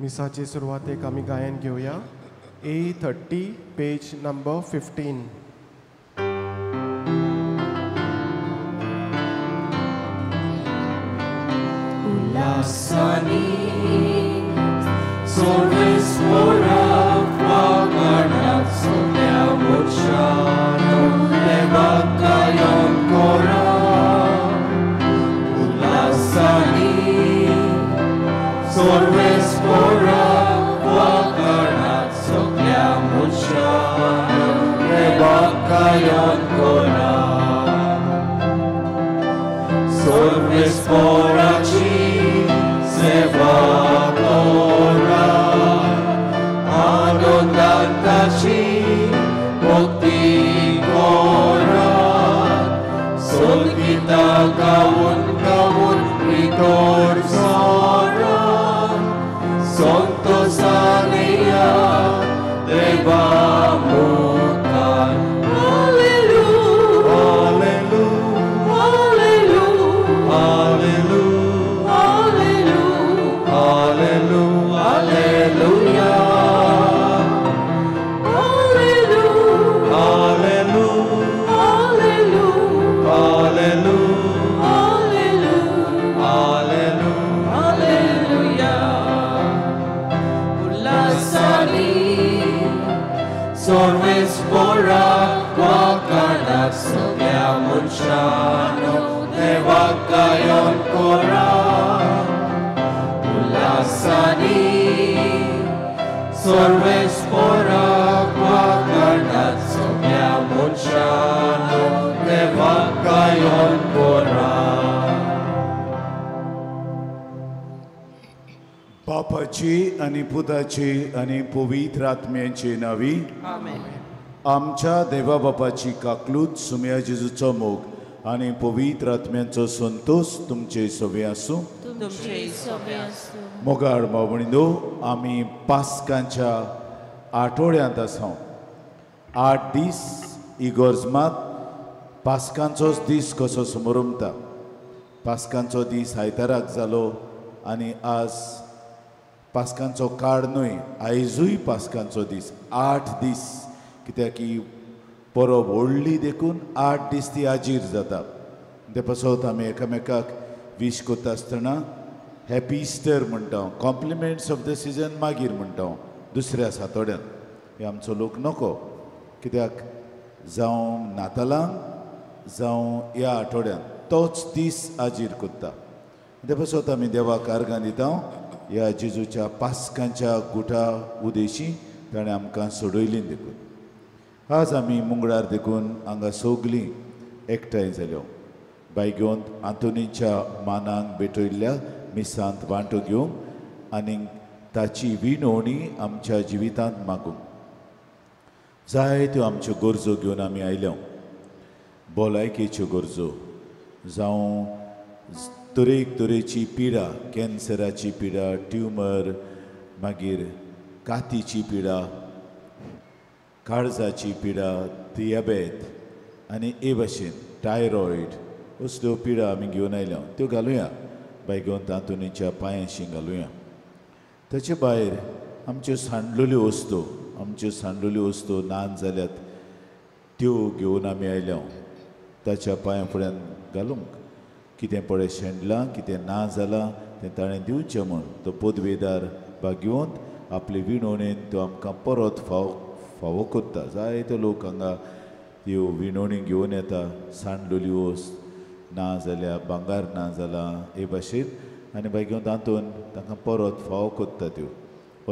मिसाचे सुरवातेक आमी गायन घेवया. A30 page number 15. उल्हासानी सोर्वेस्पोराक वागणात सगळ्या मनशांनो देवाक गायन करा. उल्हासानी सोर्वेस्पोराक वागणात सगळ्या मनशांनो देवाक गायन करा. सोर्वेस्पोराची सेवा करा, आनंदान ताची भक्ती करा, सोलगितां गावन गावन भितर सरा, संतोषान या देवा मुखार. Hallelujah, hallelujah, hallelujah, hallelujah, hallelujah. उल्हासानी सोर्वेस्पोराक वागणात सगळ्या मनशांनो देवाक गायन करा. उल्हासानी सोर्वेस्पोराक वागणात सगळ्या मनशांनो देवाक गायन करा. बापाची आनी पुताची आनी पवित्र आत्म्याची नावी. आमच्या देवा बापाची काकलूत, सुम्या जेजूचो मोग आनी पवित्र आत्म्यांचो संतोष तुमचे सवे आसूं. मोगाळ भावणींनो, आमी पास्कांच्या आठवड्यांत आसा. 8 दीस इगर्ज मात पास्कांचोच दीस कसो समोरमता. पास्कांचो दीस आयताराक जालो आनी आज पास्कांचो काळ न्हय, आयजूय पास्कांचो दीस. 8 दीस, कित्याक की परब व्हडली देखून 8 दीस ती आजीर जाता. ते पासत आमी एकामेकाक वीश करता आसतना हॅपी इस्टर म्हणटा, कॉम्प्लिमेंट्स ऑफ the season मागीर म्हणटा दुसऱ्या सातोड्यान. हे आमचो लोक नको, कित्याक जावं नातालांक जावं ह्या आठवड्यान तोच दीस आजीर करता. ते पासत आमी देवाक आर्गां दिता ह्या जेजूच्या पास्कांच्या गुटा उदेशी ताणें आमकां सोडयली देखून. आज आमी मुंगळार देखून हांगा सगलीं एकठांय जाल्यो. बायगोंत आंतोनीच्या मानाक भेटयल्ल्या मिसांत वांटो घेवंक आनी ताची विनवणी आमच्या जिवितांत मागूंक. जायत्यो आमच्यो गरजो घेवन आमी आयल्या. भलायकेच्यो गरजो जावं तरेक तरेची पिडा, कॅन्सराची पिडा, ट्युमर, मागीर कातीची पिडा, काळजाची पिडा, दियाबेत आनी ए भाशेन टायरॉयड असल्यो पिडा आमी घेवन आयल्या. त्यो घालुया बायगोंत आंतोनीच्या पांयांशी घालुया. ताचे भायर आमच्यो सांडलेल्यो वस्तू, आमच्यो सांडलेल्यो वस्तू नान जाल्यात त्यो घेवन आमी आयल्या ताच्या पांयां फुड्यान घालूंक. कितें पळय शेणलां, कितें ना जालां तें ताणें दिवचें म्हूण तो पदवेदार भाग्यवंत आपले विणवणेन तो आमकां परत फावो करता. जायते लोक हांगा त्यो विणवणी घेवन येता, सांडलेली वस्त ना जाल्यार भांगार ना जालां हे भाशेन, आनी भाग्यवंत आंतोन तांकां परत फावो करता त्यो.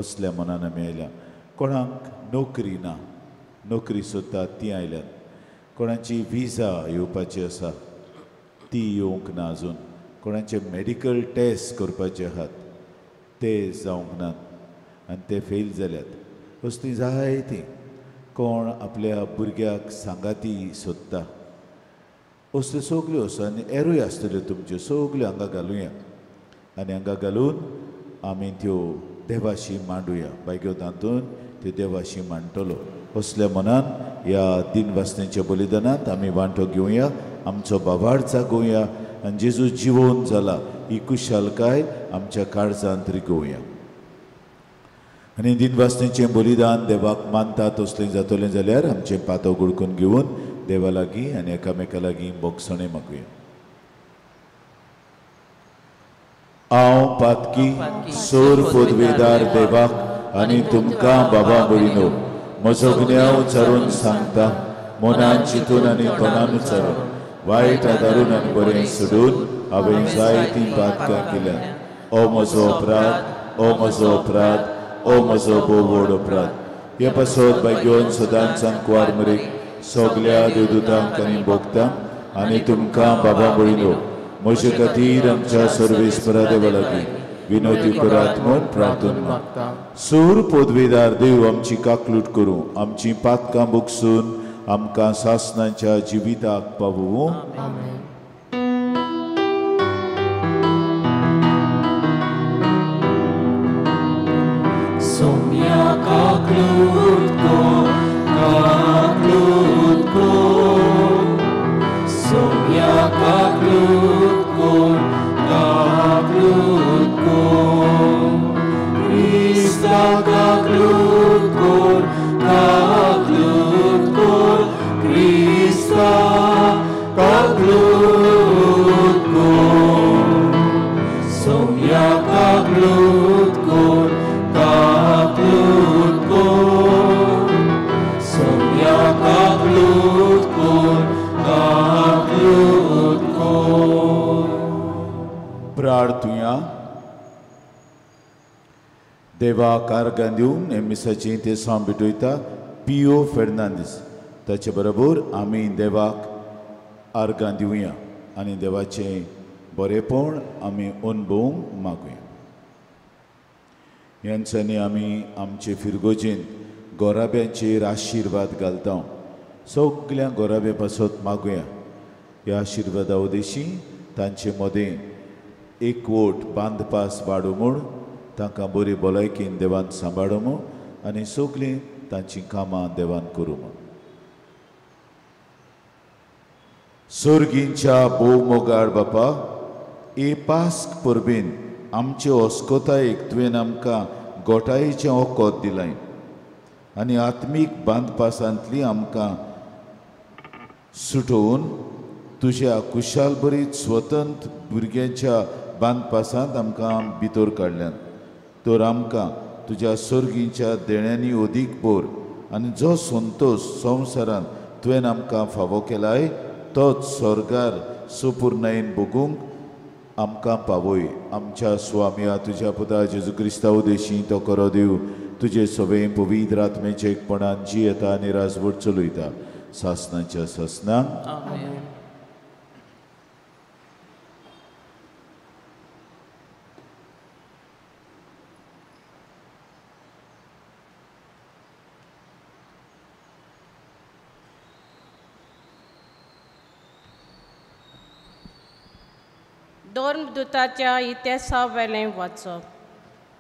असल्या मनान आमी आयल्या. कोणाक नोकरी ना, नोकरी सोदता तीं आयल्यात. कोणाची विजा येवपाची आसा ती येवंक ना अजून. कोणाचे मेडिकल टेस्ट करपाचे आहात ते जावंक नात आनी ते फेल जाल्यात. असलीं जायतीं. कोण आपल्या भुरग्याक सांगाती सोदता, असल्यो सगल्यो आसा. आनी एरूय आसतल्यो तुमच्यो, सगल्यो हांगा घालुया आनी हांगा घालून आमी त्यो देवाशी मांडुया. बायगोंत आंतोन त्यो देवाशी मांडटलो. असल्या मनान ह्या दिनवासनेच्या बलिदानांत आमी वांटो घेवया, आमचो बाबार जागोवया आनी जेजू जिवोवन जाला ही कुशालकाय आमच्या काळजांत रिगोवया. आनी दिनवासनेचें बलिदान देवाक मानता तसलें जातलें जाल्यार आमचें पातो गुडकून घेवन देवा लागीं आनी एकामेका लागीं बोगसणें मागुया. हांव पातकी सोर पदवेदार देवाक आनी तुमकां बाबा भयणो म्हजो गुन्यांव उच्चारून सांगता, मनान चिंतून आनी तोंडान उच्चारून, वायट आदारून आनी बरें सोडून हांवें जायतीं पातकां केल्यांत. ओ म्हजो अपराध, ओ म्हजो अपराध, ओ म्हजो भोव व्हड अपराध. हे पासत भाग्योन सदांच कुवार मरेक सगल्या देवदूतांक आनी भोगतांक आनी तुमकां बाबा भयणो म्हजे खातीर आमच्या सर्वेस्परा देवा लागीं विनोदी करात म्हूण प्रार्थना मागता. सूर पदवेदार देव आमची काकलूट करूं, आमची पातकां भोगसून आमकां सासणाच्या जिविताक पावोवं. सोम्या काकलूट कोर, काकलूट कोर, सोम्या काकलूट कोर, काकलूट कोर, क्रिस्ता काकलूट कोर, काकलूट कोर, क्रिस्ता काकलूट कोर, सोम्या काकलूट कोर, काकलूट कोर, सोम्या काकलूट कोर, काकलूट कोर. प्रार्थुया. देवा कारगां दिवन हे मिसाची ते सांग भेटयता पियो फेर्नांदीस ताचे बरोबर आमी देवाक आर्गां दिवया आनी देवाचें बरेपण आमी अणभवूंक मागुया. ह्या दिसांनी आमी आमचे फिरगोजेंत गोराब्यांचेर आशिर्वाद घालता. सगल्या गोराब्या पासत मागुया. ह्या आशिर्वादा उदेशी तांचे मदें एकवट बांदपास वाडूं म्हूण, तांकां बरी भलायकेन देवान सांबाळूं म्हूण आनी सगलीं तांचीं कामां देवान करूं म्हूण. सोर्गींच्या भोव मोगाळ बापा, ए पास्क परबेन आमचे अस्कोतायेक तुवें आमकां गोटायेचें वखद दिलां आनी आत्मीक बांदपासांतली आमकां सुटोवन तुज्या कुशाल बरीत स्वतंत्र भुरग्यांच्या बांदपासांत आमकां भितर काडल्यात. तर आमकां तुज्या सोर्गींच्या देण्यांनी अदीक बोर आनी जो संतोश संवसारांत तुवें आमकां फावो केलाय तोच स्वर्गार सुपुर्णायेन भोगूंक आमकां पावय. आमच्या स्वाम्या तुज्या पुता जेजू क्रिस्ता उदेशी तो करो देव तुजे सवे पवित्र आत्मेचे एकपणान जियेता आनी राजवट चलयता सासनाच्या सासनाक. धर्मदूताच्या इतिहासावेलें वाचप.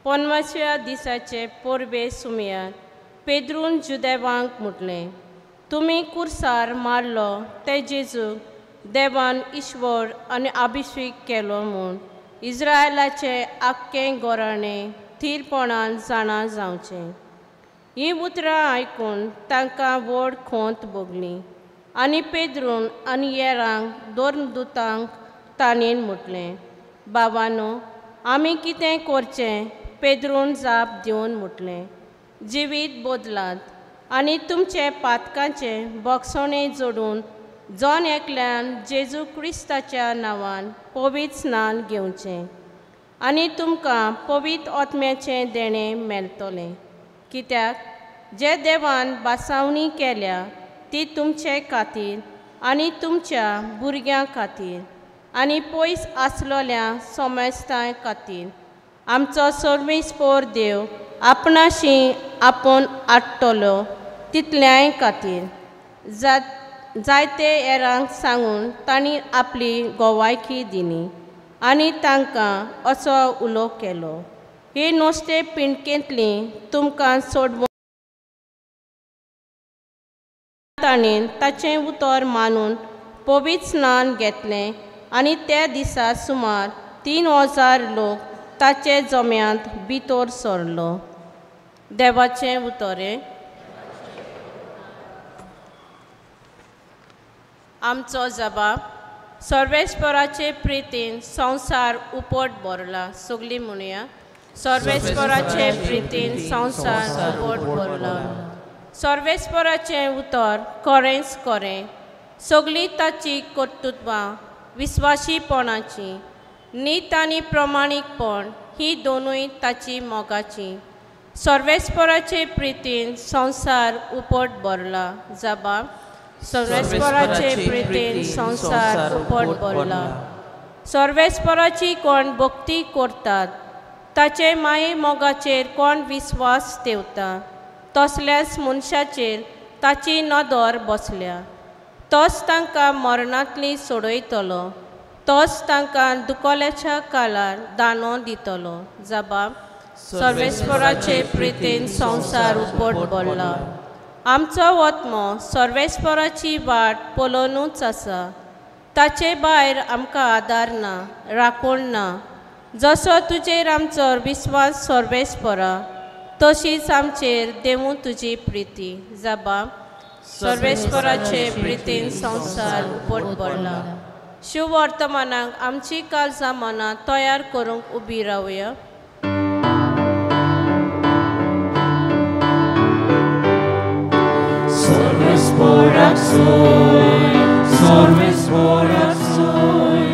पोनवाच्या दिसाचे परबे सुमयार पेद्रून जुदेवांक म्हटलें, तुमी कुर्सार मारलो ते जेजू देवान ईश्वर आनी अभिषेक केलो म्हूण इस्रायलाचें आख्खें घराणें थीरपणान जाणा जावचें. हीं उतरां आयकून तांकां व्हड खोंत भोगली आनी पेद्रून आनी येरांक धर्मदूतांक ताणें म्हटलें, बाबानो आमी कितें करचें? पेद्रून जाप दिवन म्हटलें, जिवीत बदलात आनी तुमचे पातकांचें बोगसणें जोडून जण एकल्यान जेजू क्रिस्ताच्या नांवान पवित्र स्नान घेवचें आनी तुमकां पवित्र आत्म्याचें देणें मेळटलें. कित्याक जे देवान बासावणी केल्या ती तुमचे खातीर आनी तुमच्या भुरग्यां खातीर आनी पयस आसलोल्या सोमेस्तां खातीर आमचो सर्वेस्पोर देव आपणाशी आपोवन हाडटलो तितल्याय खातीर. जायते हेरांक सांगून तांणी आपली गोवायकी दिली आनी तांकां असो उलो केलो, ही नुस्तें पिंडकेंतली तुमकां सोडवून ताणें ताचें उतर मानून पवित्र स्नान घेतलें आनी त्या दिसा सुमार 3000 लोक ताचे जम्यांत भितर सरलो. देवाचें उतरें. आमचो जबाब सर्वेस्पराचे प्रितीन संवसार उपट भरला. सगळीं म्हणया, सर्वेस्पराचे प्रितीन संवसार उपट भरला. सर्वेस्पराचें उतर खरेंच खरें, सगळीं ताची कर्तृत्वां विस्वाशीपणाची, नीत आनी प्रमाणीकपण ही दोनूय ताची मोगाची. सर्वेस्पराचे प्रितीन संवसार उपट भरला. जबाब सर्वेस्पराचे प्रितीन संवसार उपट भरला. सर्वेस्पराची कोण भक्ती करतात, ताचे माये मोगाचेर कोण विस्वास ठेवता, तसल्याच मनशाचेर ताची नदर बसल्या. तोच तांकां मरणांतली सोडयतलो, तोच तांकां दुकोल्याच्या काळार दानो दितलो. जबाब सर्वेस्पराचे प्रितीन संवसार उपट भरला. आमचो आत्मो सर्वेस्पराची वाट पळोवनूच आसा, ताचे भायर आमकां आदार ना, राखण ना. जसो तुजेर आमचो विस्वास सर्वेस्परा, तशीच आमचेर देवूं तुजी प्रिती. जबाब सर्वेस्पराचे प्रितीन संवसार उपट भरला. शुभवर्तमानाक आमची काळजां मनां तयार करूंक उबी रावया. Sorves soy, sorves soy,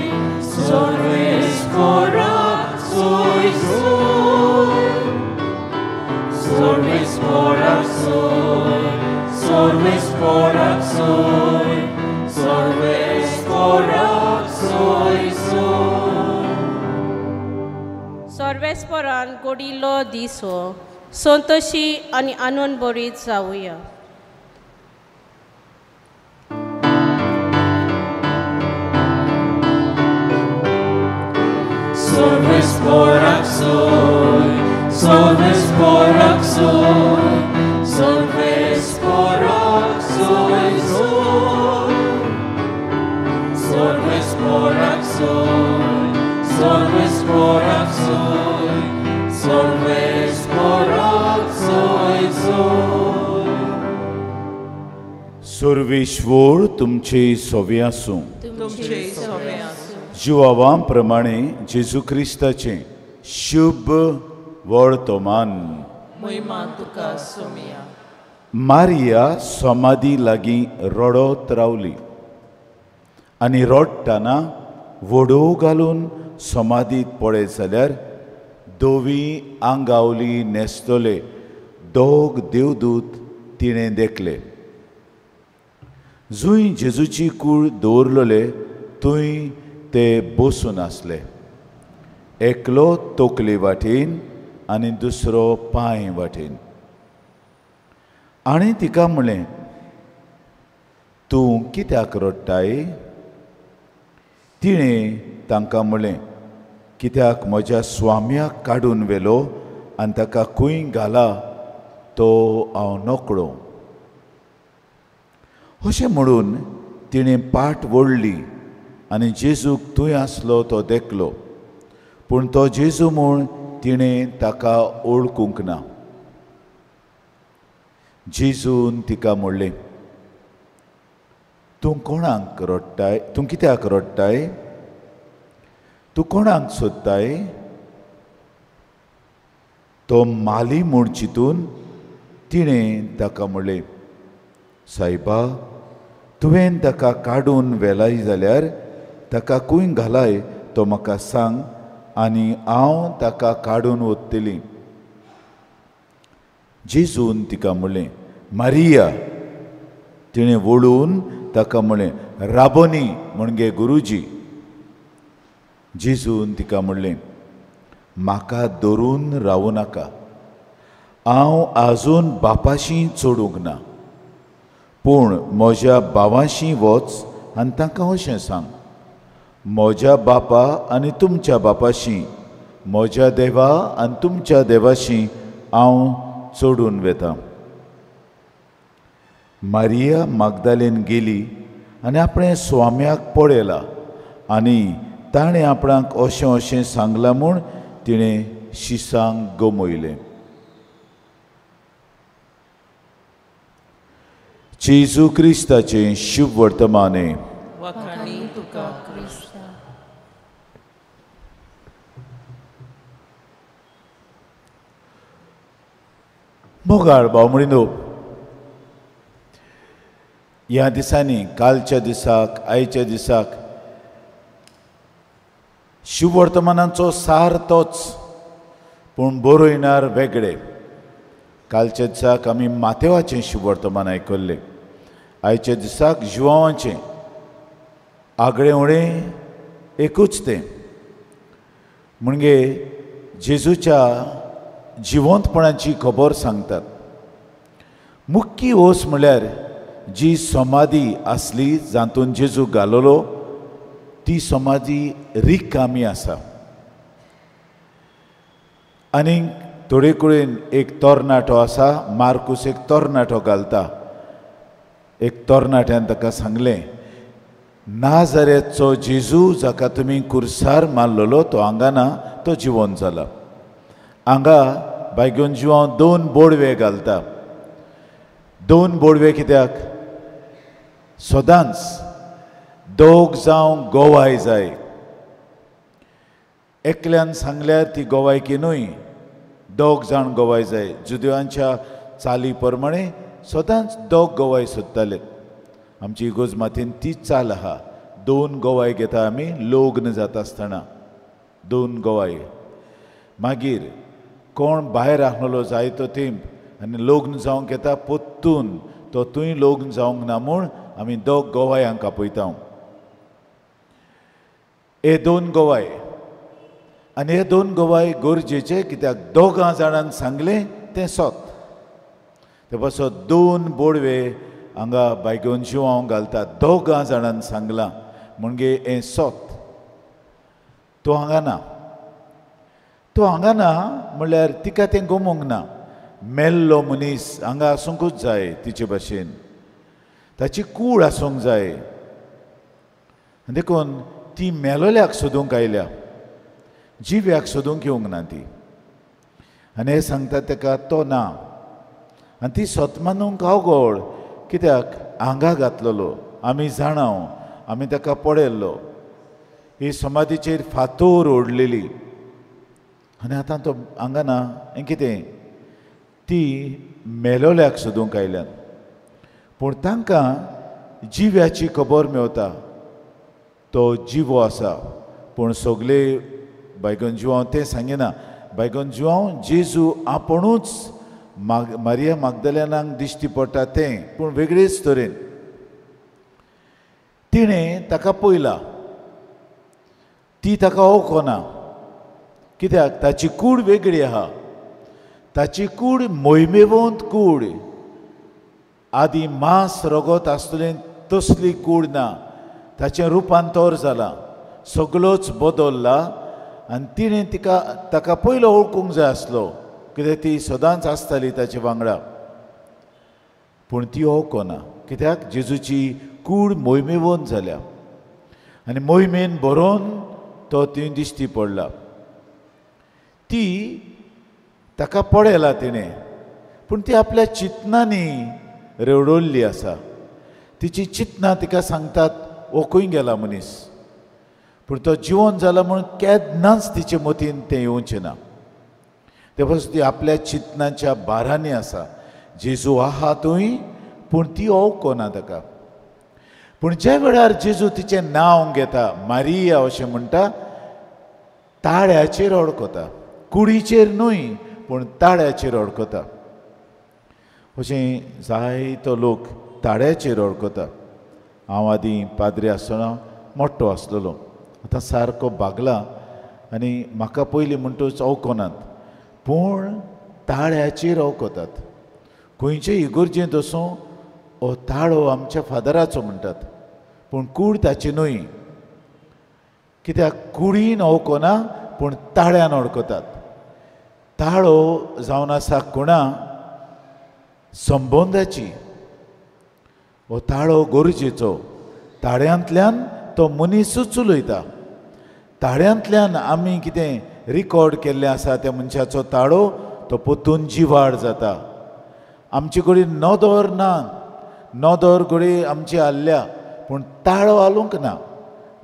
sorves soy, soy. Sorves soy, sorves soy, sorves soy, soy. सर्वेस्परान गोडिल्लो दीस हो, संतोशी आनी आनंद बरीत जावया. Sorves soy, sorves soy, sorves soy, soy. Sorves soy, sorves soy, sorves soy, soy. Sarveshwar तुमचे सोवे आसूं. तुमचे सोवे आसूं. जुवावां प्रमाणे जेजू क्रिस्ताचें शुभ वर्तमान. महिमा तुका सोमिया. मारिया समाधी लागीं रडत रावली आनी रडटना वडो घालून समाधीत पळयत जाल्यार धवी आंगावली न्हेसतले दोग देवदूत तिणें देखले. जंय जेजूची कूड दवरलेले थंय ते बसून आसले, एकलो तकले वाटेन आनी दुसरो पांय वाटेन. आनी तिका म्हणलें, तूं कित्याक रडटाय? तिणें तांकां म्हणलें, कित्याक म्हज्या स्वाम्याक काडून व्हेलो आनी ताका खंय घाला तो हांव नकळो. अशें म्हणून तिणें पाट वळ्ळी आनी जेजूक थंय आसलो तो देखलो, पूण तो जेजू म्हूण तिणें ताका वळखूंक ना. जेजून तिका म्हणलें, तूं कोणाक रडटाय? तूं कित्याक रडटाय? तूं कोणाक सोदताय? तो माली म्हूण चिंतून तिणें ताका म्हणलें, सायबा, तुवें ताका काडून व्हेलाय जाल्यार ताका खंय घालाय तो म्हाका सांग आनी हांव ताका काडून वतली. जेजून तिका म्हणलें, मारिया. तिणें वळून ताका म्हणलें, राबोनी म्हणजे गुरुजी. जेजून तिका म्हणलें, म्हाका धरून रावूं नाका, हांव आजून बापाशी चडूंक ना, पूण म्हज्या भावाशी वच आनी तांकां अशें सांग, म्हज्या बापा आनी तुमच्या बापाशी, म्हज्या देवा आनी तुमच्या देवाशी हांव चडून वेता. मारिया मागदालेन गेली आनी आपणें स्वाम्याक पळयला आनी ताणें आपणाक अशें अशें सांगलां म्हूण तिणें शिसांक गमयलें. जेजू क्रिस्ताचें शुभ वर्तमाने। वाखाणी तुका क्रिस्ता। मोगाळ भाव म्हणिनो, ह्या दिसांनी, कालच्या दिसाक, आयच्या दिसाक शुभ वर्तमानांचो सार तोच, पूण बरयणार वेगळे। कालच्या दिसाक आमी मातेवाचें शुभ वर्तमान आयकल्लें, आयच्या दिसाक जुवांवाचें। आगळें उणें एकूच तें, म्हणजे जेजूच्या जिवंतपणाची खबर सांगतात। मुख्य ओस म्हळ्यार जी समाधी आसली जातून जेजू घालोलो ती समाधी रिकामी आसा। आनी थोडे कडेन एक तरणाटो आसा, मार्कूस एक तरणाटो घालता। एक तरणाट्यान ताका सांगलें, नाजारेचो जेजू जाका तुमी कुर्सार मारलेलो तो हांगा ना, तो जिवंत जाला। हांगा बायगून जिवां दोन बोडवे घालता। दोन बोडवे कित्याक? सदांच दोग जावं गोवाय जाय। एकल्यान सांगल्यार ती गोवायकी न्हय, दोग जाण गोवाय जाय। जुदेवांच्या चाली प्रमाणे सदांच दोग गोवाय सोदताले। आमची इगोज मातीन तीच चाल आहा, दोन गोवाय घेता आमी लग्न जाता आसतना, दोन गोवाय। मागीर कोण भायर आसलेलो जायतो तेंप आनी लग्न जावंक येता पोत्तून तो थंय लग्न जावंक ना म्हूण आमी दोग गोवायांक आपयता। हे दोन गोवाय, आनी हे दोन गोवाय गरजेचे कित्याक दोगां जाणांक सांगलें तें सत। ते पासत दोन बोडवे हांगा बायगोन जिवांव घालता, दोगां जाणांक सांगलां म्हणजे हें सत। तो हांगा ना, तो हांगा ना म्हणल्यार तिका तें गमूंक ना। मेल्लो मनीस हांगा आसूंकूच जाय, तिचे भाशेन ताची कूड आसूंक जाय। देखून ती मेलोल्याक सोदूंक आयल्या, जिव्याक सोदूंक येवंक ना ती। आनी हें सांगता ताका तो ना। आनी ती सत मानूंक अवघड कित्याक हांगा घातलेलो आमी जाणाव, आमी ताका पळयल्लो, ही समाधीचेर फातोर ओडलेली आनी आतां तो हांगा ना। हें कितें? ती मेलोल्याक सोदूंक आयल्यान, पूण तांकां जिव्याची खबर मेवता, तो जिवो आसा। पूण सगळे बायगन जुवांव तें सांगिना। बायगन जुवांव जेजू आपुणूच मारिया मागदलेनाक दिश्टी पडटा तें, पूण वेगळेच तरेन तिणें ताका पळयला, ती ताका वळखना कित्याक ताची कूड वेगळी आहा। ताची कूड मोहिमेवंत कूड, आदी मांस रगत आसतलें तसली कूड ना, ताचें रुपांतर जालां, सगळोच बदल्ला। आनी तिणें तिका ताका पयलो वळखूंक जाय आसलो कित्याक ती सदांच आसताली ताचे वांगडा, पूण ती वळखना कित्याक जेजूची कूड मोहिमेवंत जाल्या आनी मोहिमेन बरोवन तो थंय दिश्टी पडला। ती ताका पळयला तिणें, पूण ती आपल्या चिंतनांनी रेवडवल्ली आसा। तिची चिंतनां तिका सांगतात हो खंय गेला मनीस, पूण तो जिवन जाला म्हूण केन्नाच तिचे मतीन तें येवचें ना। ते पासून ती आपल्या चिंतनाच्या बारांनी आसा, जेजू आहा थंय, पूण ती वळखना ताका। पूण ज्या वेळार जेजू तिचें नांव घेता, मारिया अशें म्हणटा, ताळ्याचेर वळखता, कुडीचेर न्हय पूण ताळ्याचेर वळखता। अशें जायतो लोक ताळ्याचेर वळखता। हांव आदीं पाद्री आसतना मोठो आसलेलो, आतां सारको भागला आनी म्हाका पयलीं म्हणटूच वळखनात, पूण ताळ्याचेर वळखतात। खंयचे इगर्जेंत वचूं हो ताळो आमच्या फादराचो म्हणटात, पूण कूड ताची न्हय कित्याक कुडीन वळखना पूण ताळ्यान वळखतात। ताळो जावन आसा कोणा संबंदाची, हो ताळो गरजेचो। ताळ्यांतल्यान तो मनीसूच उलयता, ताळ्यांतल्यान आमी कितें रिकॉर्ड केल्लें आसा त्या मनशाचो ताळो तो पोतून जिवाड जाता। आमचे कडेन नदर ना, नदर घडये आमची हाल्ल्या पूण ताळो हालूंक ना,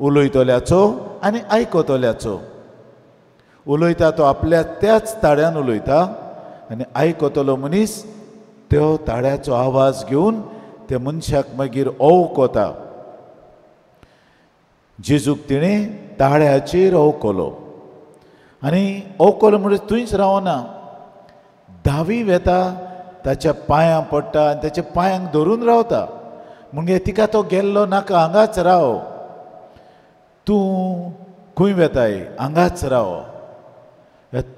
उलयतल्याचो आनी आयकतल्याचो. उलयता तो आपल्या त्याच ताळ्यान उलयता आनी आयकतलो मनीस त्यो ताळ्याचो आवाज घेवन त्या मनशाक मागीर ओवकोता. जेजूक तिणें ताळ्याचेर ओवकलो आनी ओवकलो म्हणजे थंयच रावना, धावी वेता, ताच्या पांयां पडटा आनी ताच्या पांयांक धरून रावता. म्हणजे तिका तो गेल्लो नाका, हांगाच राव, तूं खंय वेताय, हांगाच राव,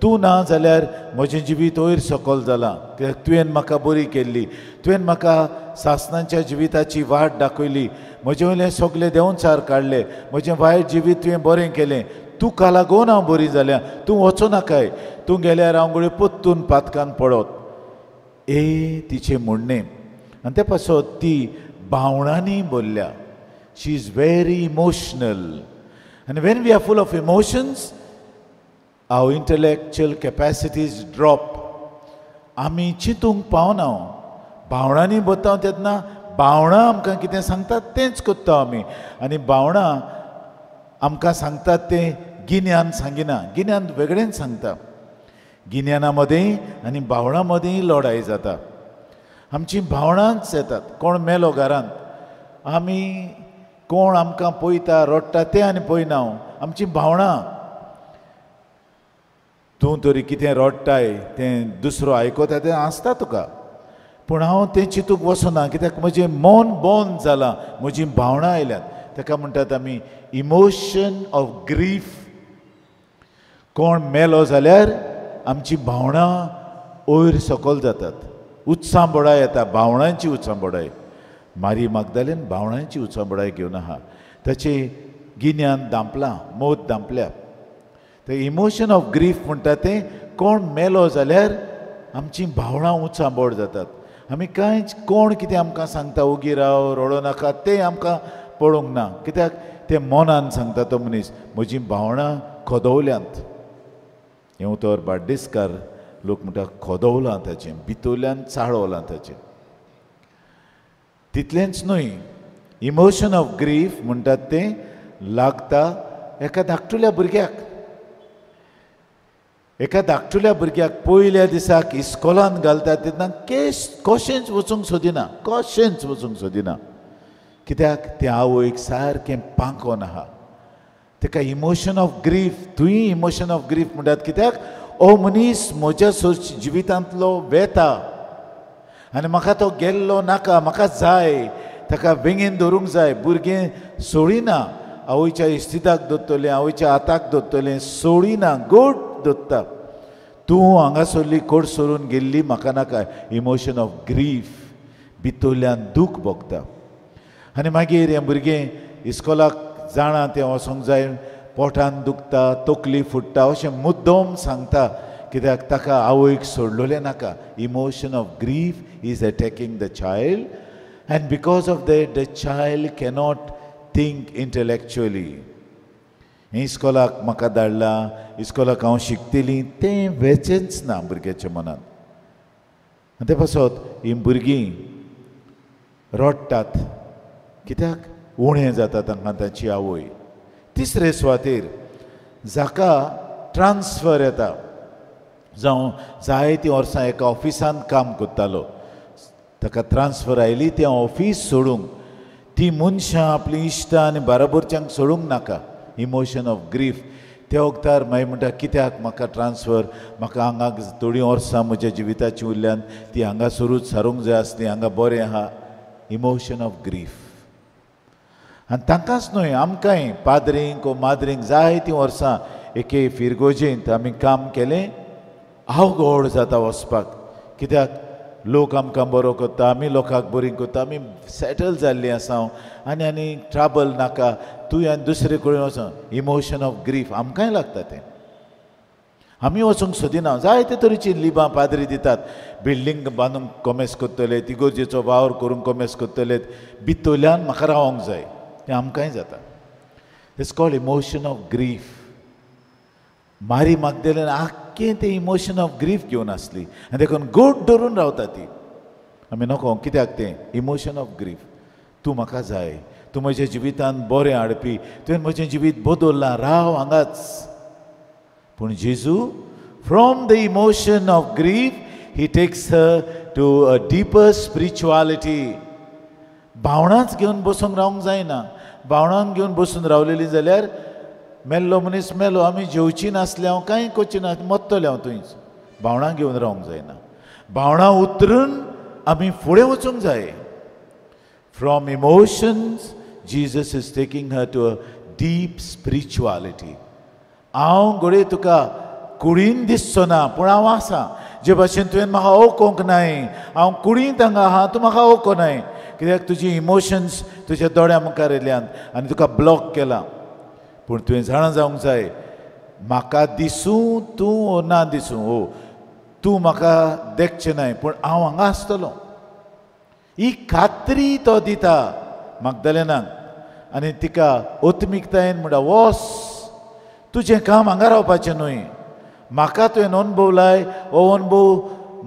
तूं ना जाल्यार म्हजें जिवीत वयर सकयल जालां, कित्याक तुवें म्हाका बरी केल्ली, तुवें म्हाका सासणाच्या जिविताची वाट दाखयली, म्हजें वयलें सगळें देंवचार काडलें, म्हजें वायट जिवीत तुवें बरें केलें, तुका लागून हांव बरी जाल्या, तूं वचूं नाकाय, तूं गेल्यार हांव घडये परतून पातकान पडत, ए तिचें म्हणणें. आनी ते पासत ती भावणांनी भरल्या. She is very emotional. आनी when we are full of emotions our intellectual capacities drop. आमी चिंतूंक पावना, भावणांनी भरता तेन्ना भावणां आमकां कितें सांगतात तेंच करता आमी, आनी भावणां आमकां सांगतात तें गिन्यान सांगिना, गिन्यान वेगळेंच सांगता. गिन्याना मदीं आनी भावणां मदीं लढाई जाता. आमची भावणांच येतात. कोण मेलो घरांत, आमी कोण आमकां पळयता रडटा तें आनी पळयना, आमची भावणां. तूं तरी कितें रडटाय तें दुसरो आयकता तें आसता तुका, पूण हांव तें चिंतूंक वचना कित्याक म्हजें मन बंद जालां, म्हजीं भावणां आयल्यात. ताका म्हणटात आमी इमोशन ऑफ ग्रीफ. कोण मेलो जाल्यार आमची भावणां वयर सकयल जातात, उत्सांबोडाय येता, भावणांची उत्सांबोडाय. मारी मागदालेन भावणांची उत्सांबोडाय घेवन आहा, ताचें गिन्यान दांपलां, मोत दांपल्या. ते इमोशन ऑफ ग्रीफ म्हणटा तें कोण मेलो जाल्यार आमची भावणां उचांबोड जातात. आमी कांयच कोण कितें आमकां सांगता ओगी राव, रडो नाका, तें आमकां पळोवंक ना, कित्याक तें मनान सांगता तो मनीस म्हजीं भावणां खोदोवल्यांत. हें उतर बार्देसकार लोक म्हणटा खोदोवलां ताचें, भितरल्यान चाळवलां ताचें. तितलेंच न्हय, इमोशन ऑफ ग्रीफ म्हणटात तें लागता एका धाकटुल्या भुरग्याक. एका धाकटुल्या भुरग्याक पयल्या दिसाक इस्कोलान घालता तेन्ना केस कशेंच वचूंक सोदिना, कशेंच वचूंक सोदिना, कित्याक तें आवयक सारकें पांकोन आहा. ताका इमोशन ऑफ ग्रीफ, तुंय इमोशन ऑफ ग्रीफ म्हणटात कित्याक हो मनीस म्हज्या जिवितांतलो वेता आनी म्हाका तो गेल्लो नाका, म्हाका जाय, ताका वेंगेन धरूंक जाय. भुरगें सोडिना, आवयच्या इस्तिदाक धरतलें, आवयच्या हाताक धरतलें, सोडिना, गोड धरता. तूं हांगासरली कोड सोडून गेल्ली म्हाका नाका. इमोशन ऑफ ग्रीफ भितरल्यान दूख भोगता. आनी मागीर हें भुरगें इस्कोलाक जाणा तें वचोंक जाय, पोटान दुखता, तकली फुट्टा अशें मुद्दम सांगता कित्याक ताका आवयक सोडलेलें नाका. Emotion of grief is attacking the child and because of that the child cannot think intellectually. हें इस्कोलाक म्हाका धाडलां, इस्कोलाक हांव शिकतलीं, तें वेचेंच ना भुरग्याच्या मनांत. आनी ते पासत हीं भुरगीं रडटात कित्याक उणें जाता तांकां तांची आवय. तिसरे सुवातेर जाका ट्रान्सफर येता, जावं जायतीं वर्सां एका ऑफिसांत काम करतालो, ताका ट्रान्सफर आयली तें ऑफीस सोडूंक, ती मनशां आपलीं इश्टां आनी बाराबरच्यांक सोडूंक नाका. इमोशन ऑफ ग्रीफ त्या वखदार मागीर म्हणटा कित्याक म्हाका ट्रान्सफर, म्हाका हांगा थोडीं वर्सां म्हज्या जिविताची उरल्यान ती हांगासरूच सारूंक जाय आसली, हांगा बरें आहा. Emotion of grief. आनी तांकांच न्हय, आमकांय पाद्रींक वो माद्रींक जायतीं वर्सां एके फिरगोजेंत आमी काम केलें, अवघड जाता वचपाक, कित्याक लोक आमकां बरो करता, आमी लोकांक बरी करता, आमी सेटल जाल्लीं आसा आनी आनी ट्राबल नाका, तूं आनी दुसरे कडेन वचोन. इमोशन ऑफ ग्रीफ आमकांय लागता तें. आमी वचूंक सोदिना. जायते तरेची लिबां पाद्री दितात, बिल्डींग बांदूंक कोमेस करतले, तिगोर्जेचो वावर करूंक कोमेस करतले, भितरल्यान म्हाका रावोंक जाय, तें आमकांय जाता. It's called emotion of grief. Mary Magdalene आख्खें तें इमोशन ऑफ ग्रीफ घेवन आसली आनी देखून गोड धरून रावता ती. आमी नको कित्याक तें इमोशन ऑफ ग्रीफ. तूं म्हाका जाय, तूं म्हज्या जिवितांत बरें हाडपी, तुवें म्हजें जिवीत बदल्लां, राव हांगाच. पूण जेजू from the emotion of grief he takes her to a deeper spirituality. भावणांच घेवन बसून रावंक जायना. भावणांक घेवन बसून रावलेली जाल्यार मेल्लो मनीस मेलो, आमी जेवची नासले हांव, कांय करची ना, मत्तलें हांव थंयच. भावणां घेवन रावंक जायना. भावणां उतरून आमी फुडें वचूंक जाय. From emotions Jesus is taking her to a deep spirituality. हांव घडये तुका कुडीन दिसचो ना पूण हांव आसा. जे भाशेन तुवें म्हाका ओकोंक नाय, हांव कुडींत हांगा आहा, तूं म्हाका ओको नाय, कित्याक तुजी इमोशन्स तुज्या दोळ्या मुखार येयल्यान आनी तुका ब्लॉक केला. पूण तुवें जाणा जावंक जाय, म्हाका दिसूं तूं ना दिसूं, हो तूं म्हाका देखचें नाय पूण हांव हांगा आसतलो. ही खात्री तो दिता मागदालेनाक आनी तिका ओत्मिकतायेन म्हणटा, वोस, तुजें काम हांगा रावपाचें न्हय, म्हाका तुवें अणभवलाय, हो अणभव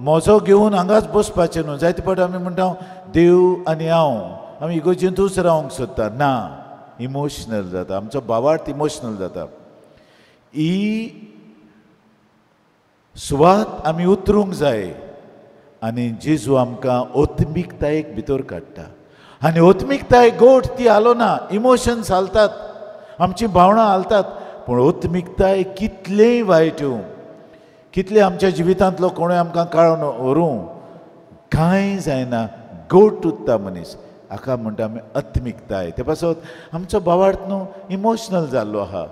म्हजो घेवन हांगाच बसपाचें न्हू. जायते फावट आमी म्हणटा देव आनी हांव आमी इगोर्जेंतूच रावंक सोदता. ना, इमोशनल जाता आमचो भावार्थ, इमोशनल जाता. ही सुवात आमी उतरूंक जाय आनी जेजू आमकां ओत्मिकतायेक भितर काडटा. आनी ओत्मिकताय गोट ती हालोना, इमोशन्स हालतात, आमची भावनां हालतात, पूण ओत्मिकताय कितलेंय वायट येवं, कितलें आमच्या जिवितांतलो कोणूय आमकां काडून व्हरूं, कांय जायना, गोट उरता मनीस. हाका म्हणटा आमी आत्मिकताय. ते पासत आमचो भावार्थ न्हू इमोशनल जाल्लो आहा.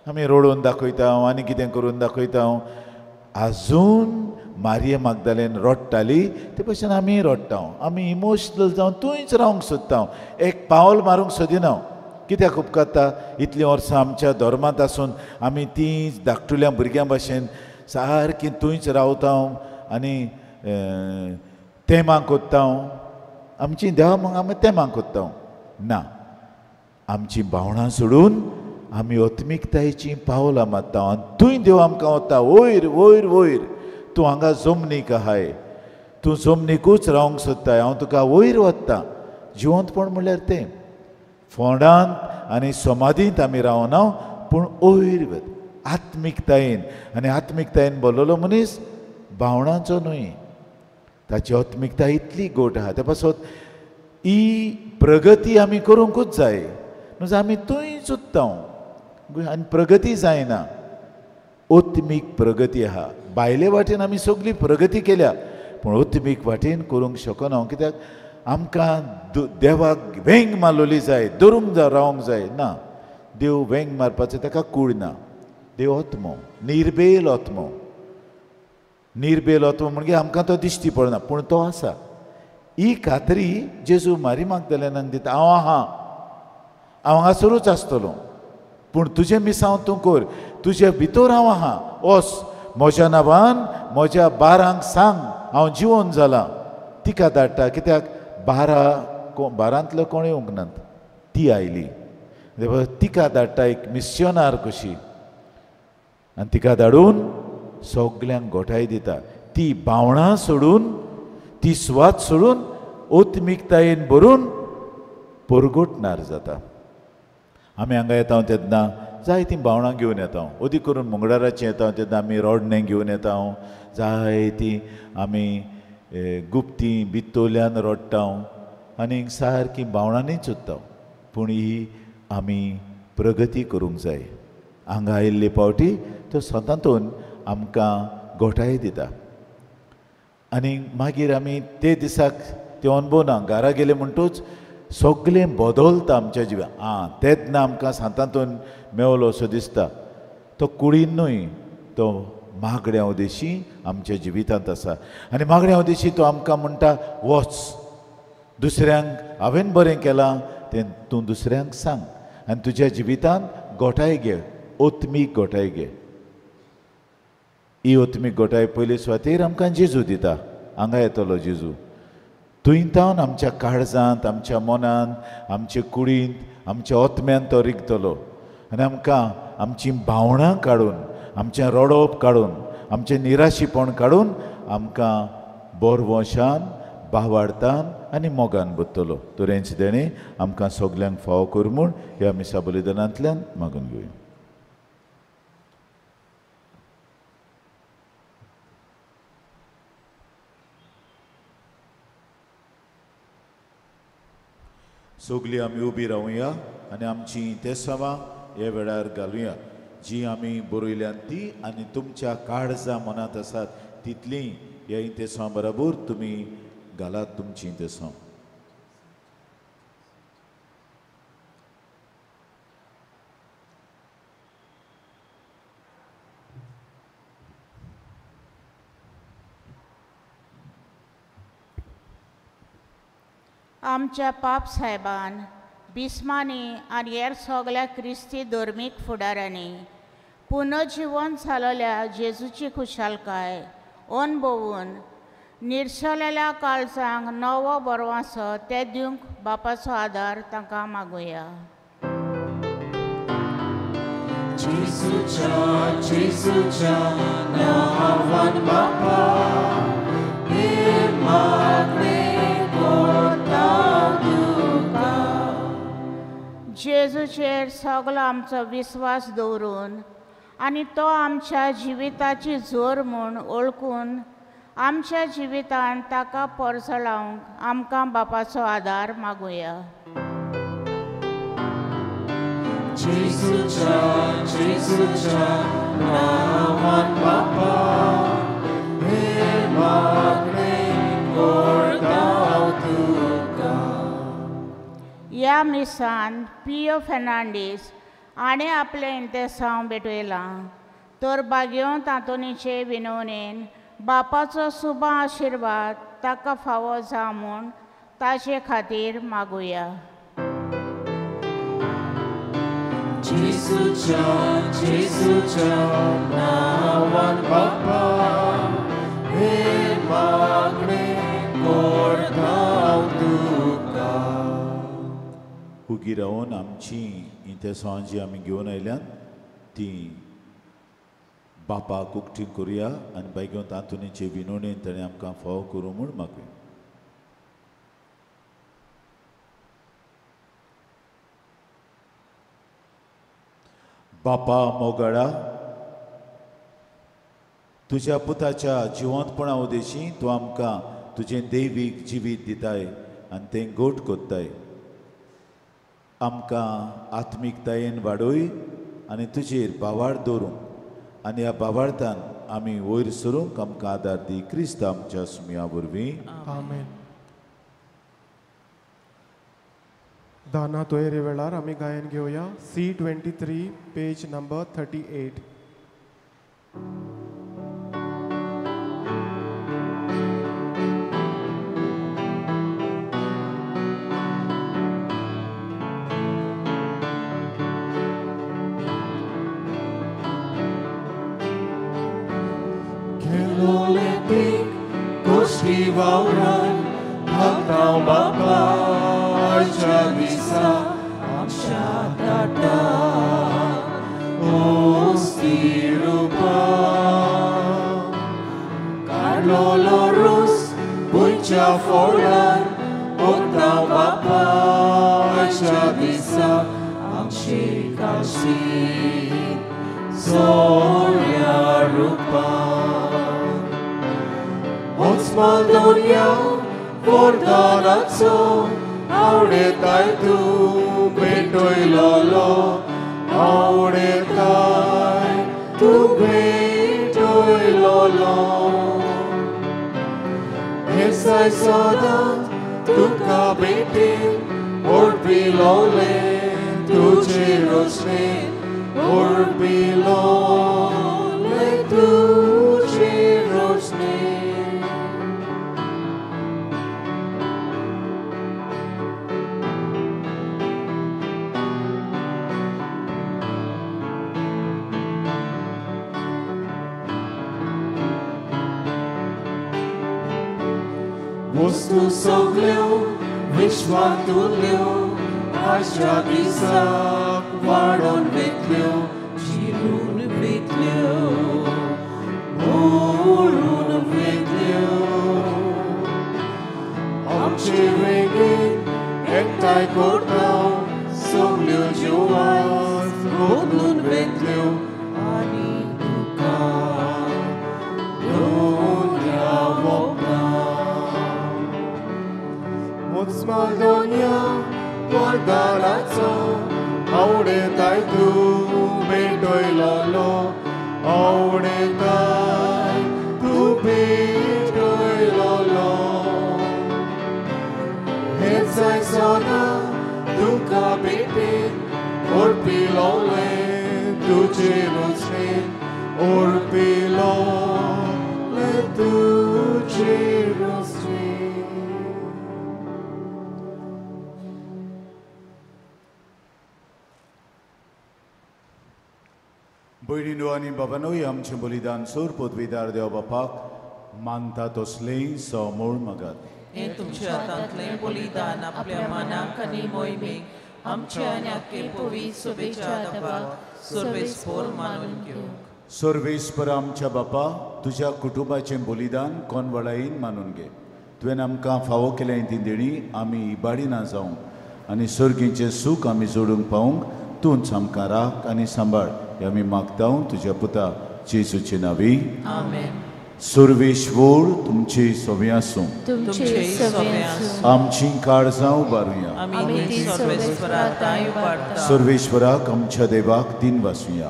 आमी रडोवन दाखयता आनी कितें करून दाखयता. आजून मारिया मागदालेन रडटाली ते भशेन आमी रडटा. आमी इमोशनल जावन थंयच रावंक सोदता, एक पावल मारूंक सोदिना. कित्याक उपकारता? इतलीं वर्सां आमच्या धर्मांत आसून आमी तीं धाकटुल्या भुरग्यां भशेन सारकीं थंयच रावता आनी तेमां कोत्ता. आमची देवा मग आमी तेमां कोत्ता. ना, आमची भावनां सोडून आमी आत्मिकतायेचीं पावलां मारता आनी थंय देव आमकां वता वयर वयर वयर. तूं हांगा जमनीक आहाय, तूं जमनीकूच रावंक सोदताय, हांव तुका वयर वता. जिवंतपण म्हणल्यार तें फोंडांत आनी समाधींत आमी रावना पूण वयर वता आत्मिकतायेन. आनी आत्मिकतायेन बोल्लोलो मनीस भावणांचो न्हय, ताची आत्मिकताय इतली गोट आहा. ते पासत ही प्रगती आमी करूंकूच जाय, न्हू आमी थंयच उरता आनी प्रगती जायना. आत्मीक प्रगती आहा. भायले वाटेन आमी सगळी प्रगती केल्या पूण आत्मीक वाटेन करूंक शकना. कित्याक आमकां देवाक वेंग मारलेली जाय, धरूंक रावंक जाय. ना, देव वेंग मारपाचो ताका कूड ना. देव आत्मो, निर्बेल आत्मो. निर्बेल आत्मो म्हणजे आमकां तो दिश्टी पडना पूण तो आसा. ही खात्री जेजू मारी मागदालेनाक दिता, हांव आहा, हांव हांगासरूच आसतलो, पूण तुजें मिसांव तूं कर, तुजे भितर हांव आहा. वस म्हज्या नांवान म्हज्या बारांक सांग हांव जिवन जालां. तिका धाडटा, कित्याक बारांतलो कोण येवंक नात, ती आयली. तिका धाडटा एक मिस्योनार कशी आनी तिका धाडून सगल्यांक गोठाय दिता. ती भावणां सोडून, ती सुवात सोडून आत्मिकतायेन भरून परगटणार जाता. आमी हांगा येता तेन्ना जायतीं भावणां घेवन येता. अदीक करून मंगळाराचें येता तेन्ना आमी रोडणें घेवन येता. जायतीं आमी गुप्ती बित्तोल्यान रडटा आनी सारकीं भावणांनीच उरता. पूण ही आमी प्रगती करूंक जाय. हांगा आयिल्ले पावटी तो स्वतांतून आमकां गोठाय दिता. आनी मागीर आमी ते दिसाक ते अणभवना. घरा गेले म्हणटूच सगळें बदलता आमच्या जिवान. आं, तेन्ना आमकां सांतांतून मेवलो असो दिसता. तो कुडीन न्हय, तो मागण्या उदेशी आमच्या जिवितांत आसा. आनी मागण्या उदेशी तो आमकां म्हणटा, वच दुसऱ्यांक हांवें बरें केलां तें तूं दुसऱ्यांक सांग आनी तुज्या जिवितांत गोठाय घे, आत्मीक गोठाय घे. ही आत्मीक गोठाय पयले सुवातेर आमकां जेजू दिता. हांगा येतलो जेजू, थंय तावन आमच्या काळजांत, आमच्या मनांत, आमचे कुडींत, आमच्या आत्म्यांत तो रिगतलो आनी आमकां आमचीं भावणां काडून, आमचें रडप काडून, आमचें निराशीपण काडून आमकां बोरवशान भावार्थान आनी मोगान बदतलो. तोरेंच देणें आमकां सगल्यांक फावो कर म्हूण ह्या मिसा बलिदानांतल्यान मागून घेवया. सगळीं आमी उबी रावया आनी आमची तेसावां ह्या वेळार घालुया जी आमी बरयल्यान ती आनी तुमच्या काळजा मनांत आसात तितलीं ह्या इंतेसांव बरोबर तुमी घालात तुमची इंतेसांव. आमच्या पाप साहेबान बिस्मांनी आनी हेर सगळ्या क्रिस्ती धर्मीक फुडाऱ्यांनी पुनर्जिवन जालोल्या जेजूची खुशालकाय अणभवून निर्शलेल्या काळजांक नवो बरवासो ते दिवंक बापाचो आदार तांकां मागुया. जेजूच्या जेजूच्या नांवान बापा हे मागणें करता तुका. जेजूचेर सगलो आमचो विस्वास दवरून आनी तो आमच्या जिविताची जोर म्हूण वळखून आमच्या जिवितान ताका परजळावंक आमकां बापाचो आदार मागुया. जेजूच्या जेजूच्या नांवान बापा हे मागणें करता तुका. ह्या मिसान पियो फेर्नांडीस हाणें आपलें इंतेसांव भेटयलां तर बागेवंत आंतोनीचे विनवणेन बापाचो सुबा आशिर्वाद ताका फावो जावं म्हूण ताचे खातीर मागुया. जेजूच्या जेजूच्या नांवान बापा हे मागणें करता तुका. उगी रावन आमची इंतेसांव जी आमी घेवन आयल्यान ती बापाक उकटी करुया आनी बायगेवंत आंतोनीचे विनवणेन ताणें आमकां फावो करूं म्हूण मागुया. बापा मोगाळा, तुज्या पुताच्या जिवंतपणा उदेशी तूं आमकां तुजें दैवीक जिवीत दिताय आनी तें गोट कोत्ताय. आमकां आत्मिकतायेन वाडोय आनी तुजेर भावार्थ दवरूंक आनी ह्या भावार्थान आमी वयर सरूंक आमकां आदार दी क्रिस्त आमच्या सुमया वरवीं. आमेन. दाना तोयरे वेळार आमी गायन घेवया C23 page number 38. गेलोले पीक कोश्टी वावरान धाकटां बापा आयच्या दिसा आमच्या ताटा ओस्ती रुपा काडलोलो रूस भुंयच्या फोडार ओतां बापा आयच्या दिसा आमची काशी सोऱ्या रुपा ओस्माल दोनया फोर्दानाचो आवडेताय तूं भेटयलोलो आवडेताय तूं भेटयलोलो हेसाय सदांच तुका भेटेन ओडपिलोले तुजे रोशणेन ओडपिलोले तुजे रोशणेन. वस्तू सगल्यो विश्वांतुल्यो आयच्या दिसाक वाडोवन वेतल्यो जिरून वेतल्यो मोडून वेतल्यो आमचे वेगेन एकठांय करता सगल्यो जिवास बदलून वेतल्यो आनी तुका दोन्या वोपता मुस्माल दोन्या वरदानाचो आवडेताय तूं भेटयलोलो आवडेताय तूं भेटयलोलो हेचाय सोना तुका भेटेन ओरपिलोलें तुजे रुचणेन ओरपिलोलें तुजे रुचणेन. भयणीनो आनी बाबानूय आमचें बलिदान सोर पदवीदार देव बापाक मानता तसलें समूळ मागात. हें तुमच्या हातांतलें बलिदान आपल्या मनाक आनी मोहिमेक आमच्या आनी आख्खे पवित्र सभेच्या दबाक सर्वेस्पोर मानून घेवंक. सर्वेस्पर आमच्या बापा तुज्या कुटुंबाचें बलिदान कोनवळायेन मानून घे. तुवें आमकां फावो केलें ती देणी आमी इबाडिना जावंक आनी सर्गीचें सूख आमी जोडूंक पावूंक तूंच आमकां राख आनी सांबाळ हे आमी मागता तुज्या पुता जेजूचे नांवी. आमेन. सर्वेश्वर तुमचे सवे आसूं. आमची काळजां उबारुया. सर्वेश्वराक आमच्या देवाक दिन वासुया.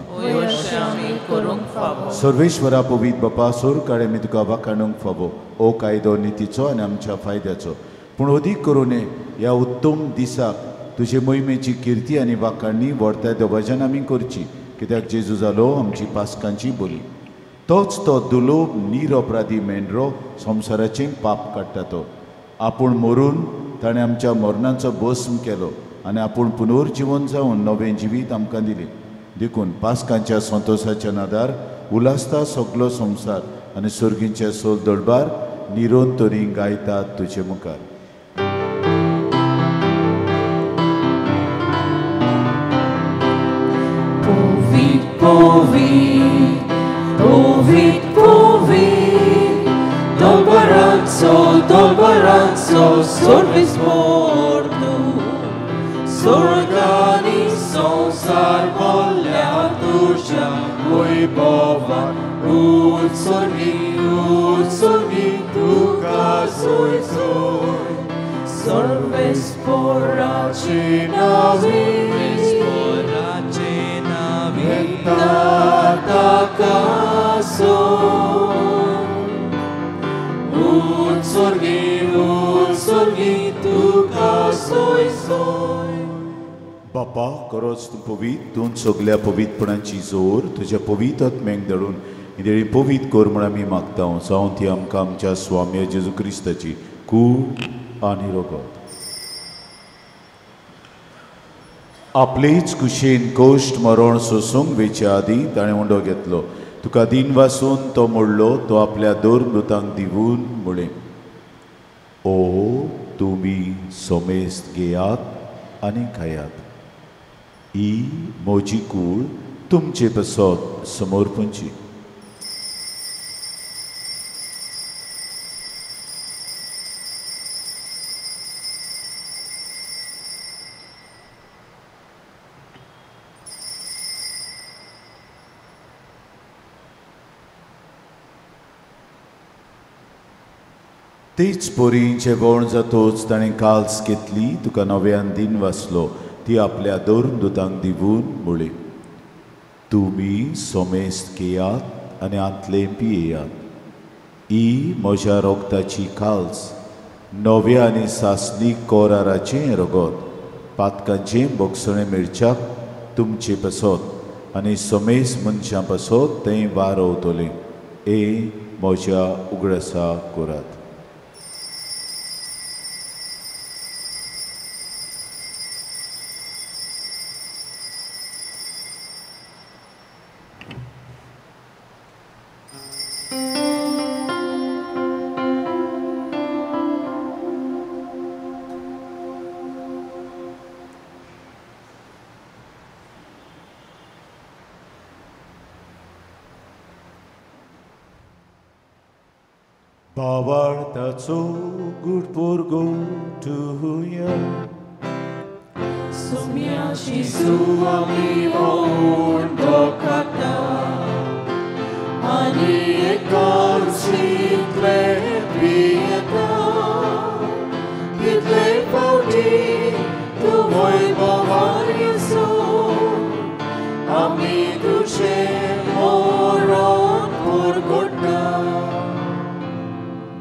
सर्वेश्वरा पवित्र बापा सोर काळे मी तुका वाखाणूंक फावो ओ कायदो नितीचो आनी आमच्या फायद्याचो पूण अदीक करून ह्या उत्तम दिसाक तुजे मोहिमेची किर्ती आनी वाखाणणी व्हडत्या देवाच्यान आमी करची कित्याक जेजू जालो आमची पासकांची बोली. तोच तो दुलोब निरपराधी मेंढरो संवसाराचें पाप काडटा तो आपूण मरून ताणें आमच्या मरणाचो भस्म केलो आनी आपूण पुनर्जिवन जावन नवें जिवीत आमकां दिलें. देखून पासकांच्या संतोशाच्या नादार उलासता सगलो संवसार आनी सर्गींचे सोल दरबार निरोन तरी गायतात तुजे मुखार. Povit, povit, povit, dolbaranzo, sorvis mortu, sorgani sonsar bolja tuja, vojbova, utsorgi, tuka soj soj, sorves porači navi, Utsorgi, tuka soy soy. बापा खरोच तूं पवित्र तूं सगल्या पवित्रपणाची जोर तुज्या पवित्र आत्म्याक धाडून ही पवित्र कर म्हूण आमी मागता जावं ती आमकां आमच्या स्वामी जेजू क्रिस्ताची कूड आनी रगत. आपलेच कुशीन कोश्ट मरण सोसूंक वेच्या आदीं ताणें उंडो घेतलो. तुका दिन वासून तो मोडलो तो आपल्या दोर मृतांक दिवून म्हळें ओ तुमी सोमेस्त घेयात आनी खायात. ही म्हजी कूड तुमचे पासत समर्पणची. तेच परी जेवण जातोच ताणें काल्स घेतली तुका नव्यान दिन वाचलो ती आपल्या दोन दुतांक दिवून म्हळी तुमी सोमेस्त घेयात आनी आंतलें पियेयात. ही म्हज्या रोगताची काल्स नव्या आनी सासणी कोराराचें रगत पातकांचें बोगसणें मेळच्याक तुमचे पासत आनी सोमेस मनशां पासत तें वारवतलें. ए म्हज्या उगडासा करात. भावार्थाचो गुडपोर गोठुया सोम्या जेजू आमी उंडो खाता आनी एकांशींतले पियेता कितले फावटी तूं वैभवार येसो आमी तुजें मरण परगट्टा.